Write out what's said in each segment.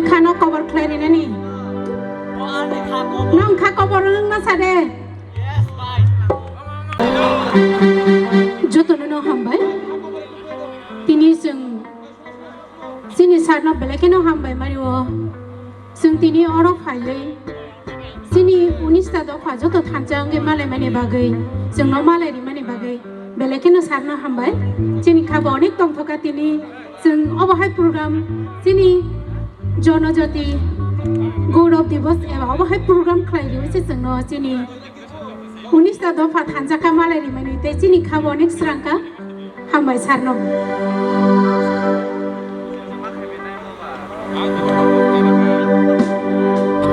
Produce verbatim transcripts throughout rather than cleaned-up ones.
Khano kobor khlai rinani. Nong kha kobor wngna sa de. Jotono no hambai. Tini chwng chini sir no belai kheno hambai mari o. Chwng tini oro phaiwi chini unis ta dopha joto thansa wngwi malaimani bagwi, chwngno malai rimani bagwi belai kheno sir no hambai. Chini khabo onek tongthoka tini chwng obo hai program chini Jonojati Gaurav Divas eba obo hai program khlai riwi se chwngno chini unis ta dopha thansa kha malai rimani tei chini khabo onek srang kha. Hambai sir no.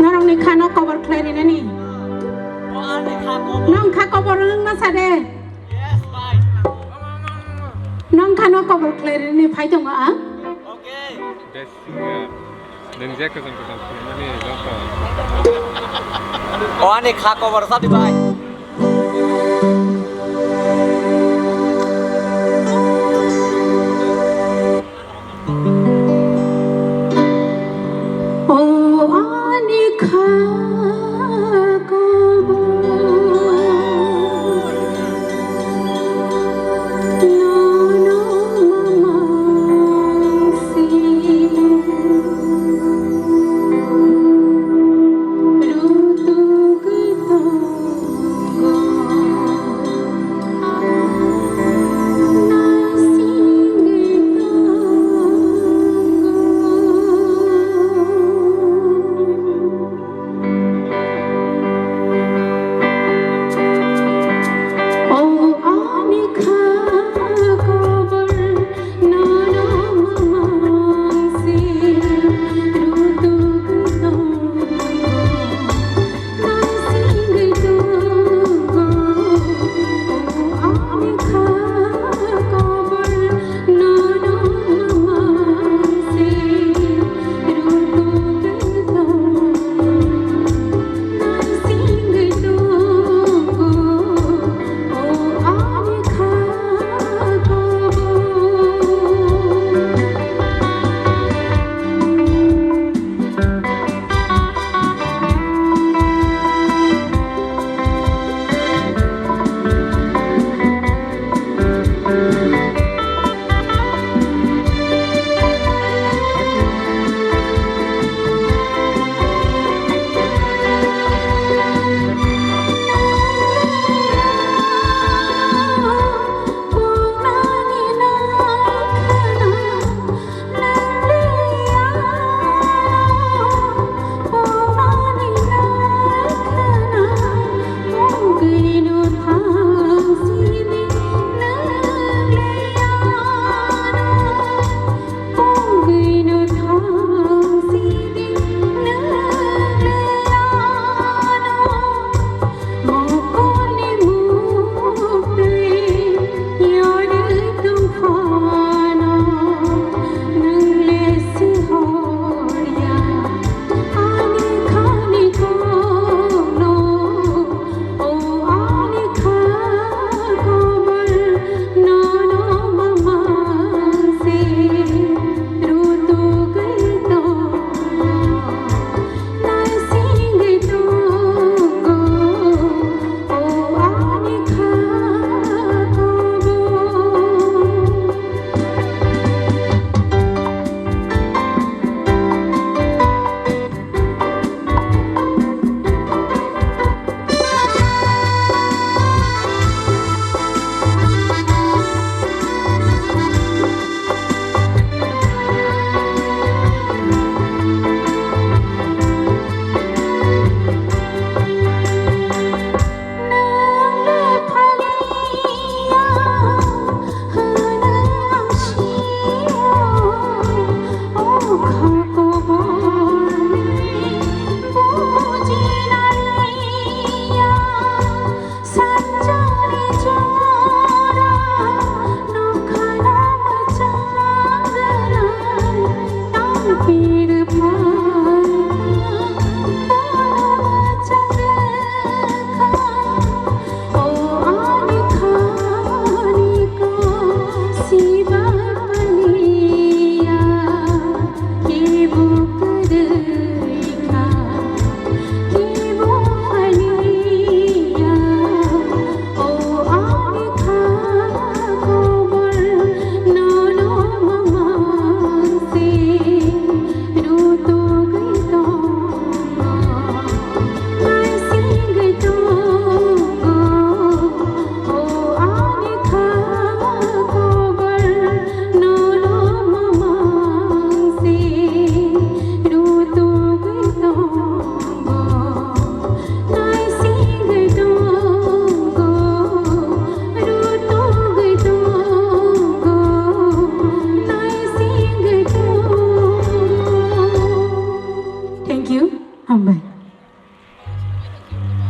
Norokni khano kobor khlai rinani. Nong kha kobor wngna sa de. Nong khano kobor khlai rinani phai tongo ang. Nwng je kwcham kwcham khulumani joto. O ani kha kobor sa di bai.